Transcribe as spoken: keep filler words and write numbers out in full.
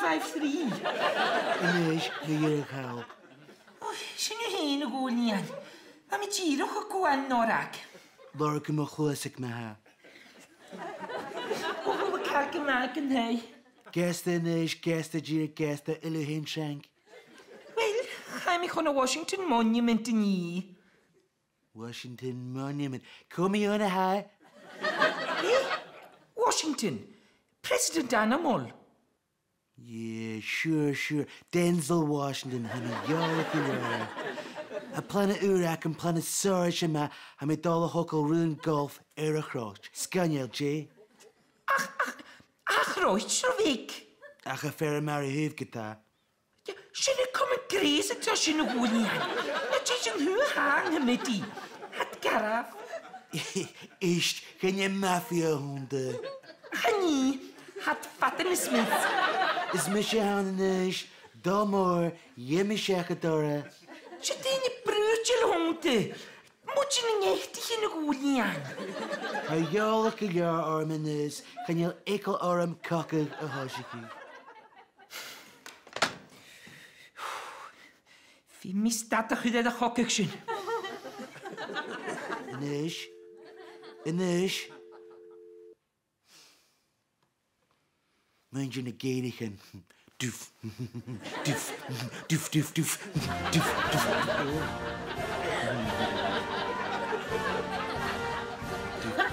Five three. A-nis, na dhìreach thall. Ò, sin thu fhèin, a Dhòmhnaill Iain. Bha mi dìreach a' gabhail an òraig. Lorg mo chluasaig ma-thà. Ò, bha càil gu math aig an taigh. Gasta a-nis, gasta dìreach, gasta uile fhèin seang. Uill, chaidh mi chun a' Washington Monument an-dè. Washington Monument. Cò mu dheidhinn a tha e? Eh? Washington. President ainmeil. Yeah, sure, sure. Denzel Washington, tha mi eòlach gu leòr. Tha plana ùr agam, plana sònraichte math, tha mi a' dol a thogail raon golf air a' chroit. Sgoinneil, Jay. Ach, ach, a' chroit, seo bhig. Ach a' fear a mharbh thu ge-tà. Sin an common grace an seo, sin a' ghuaillinn. Na tì sin thu a tha an committee. Tha iad garbh. Ist, chan e mafia a th' annta. Chan e, tha iad fada nas miosa. Is mise a th' ann a-nis, Dòmhnall, dh'fheumas mi seachad orra. 'S e daoine brùideil a th' annta. Muinntir nan geataichean a' ghuaillinn. Tha eòlach gu leòr orm a-nis, chan eil eagal orm cogadh a thòiseachadh. Bha mi stad a' chuideachadh a' chogadh sin. A-nis. A-nis. Muinntir nan geataichean. Dùf. Dùf. Dùf, dùf, dùf. Dùf, dùf. Dùf.